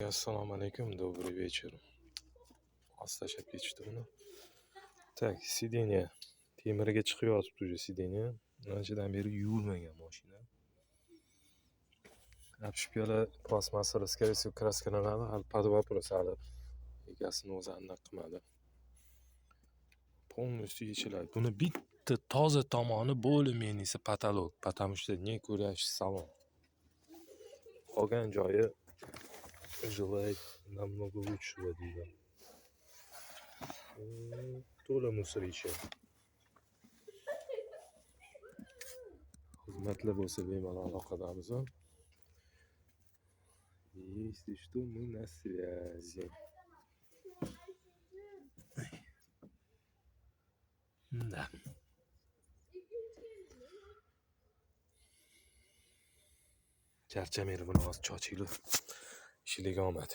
Assalomu alaykum, добрый вечер. Oz tashlab ketishdi buni. Так, сиденье temiriga chiqib yotibdi уже сиденье. Anchadan beri yuvilmagan mashina. Обшивка lar plastmassalar, скорее всего, kraskalanadi. Hali под вопрос, hali egasini o'zi aniq qilmadi. Полностью yechiladi. Buni bitta toza tomoni более-менее потолок, потому что не курящий салон. Qolgan joyi желает намного лучшего deydi. To'la мусор ichi. Xizmatlar bo'lsa bemalol aloqadamiz. Если что, мы на связи. Да. Charchamanglar, buni hozir chochinglar. Ishinglarga omad.